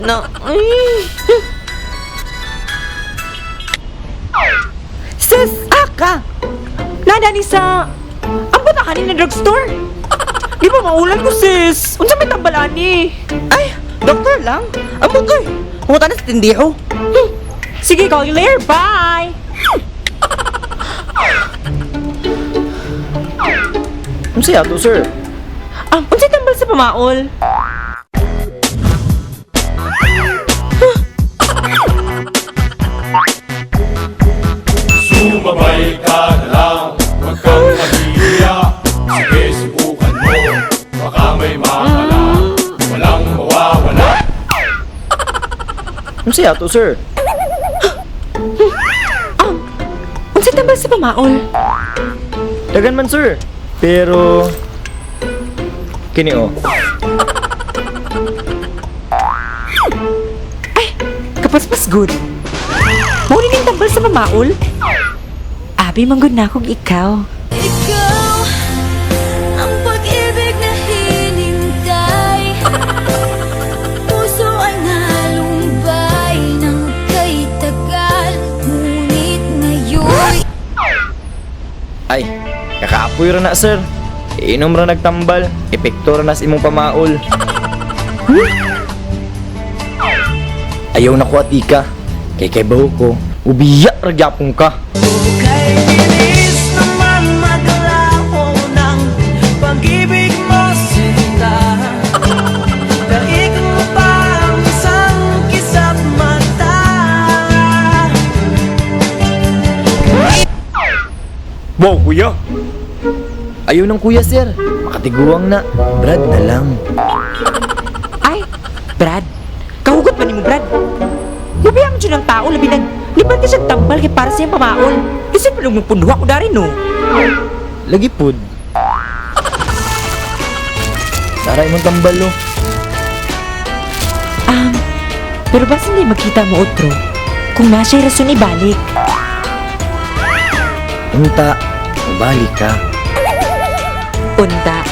Na, ay. Sis, aka! Nada ni sa... Ang buta kanin na drugstore! Di ba maulan ko, sis? Unsa may tambalan ni? Ay, doktor lang. Amot oy. Pumunta na sa tindiho. Sige, call you later. Bye! Unsa yato, sir? Unsay tambal sa pamaol? Sumabay ka na lang, huwag kang mahihiya. Sige, subukan mo, baka may makala. Walang mawawala. Unsa yato, sir? Unsay tambal sa pamaol? Dagan man, sir. Pero kini oh. Ay, kapaspas good. Mao ni ning tambal sa pamaol? Abi, manggod na akong ikaw. Ikaw ang pag-ibig na hinintay. Puso ay nalumbay ng kay tagal. Ngunit ngayon Ay, kakaapoy ra na, sir. Inom ra nagtambal, epekto ra nas imong pamaol. Ayaw na ko atika. Kay kay baho ko, ubiya ra gyapon ka. Kay bilis naman maglaho ng pag-ibig mo, sinta. Daig mo pa ang isang kisap mata. Wow, kuya! Ayaw ng kuya, sir. Makatiguang na. Brad na lang. Ay, Brad. Kahugot man nimo, Brad. Mubiya man dyan ang tao, labi nag liban ka siyang tambal kay para sa iyang pamaol. Isip pa nung punduha ko dari, no? Lagi pud. Tara imong tambal, oh. Pero basta hindi magkita mo otro, kung na siya'y rason ibalik. Unta, mabalik ka. Unta,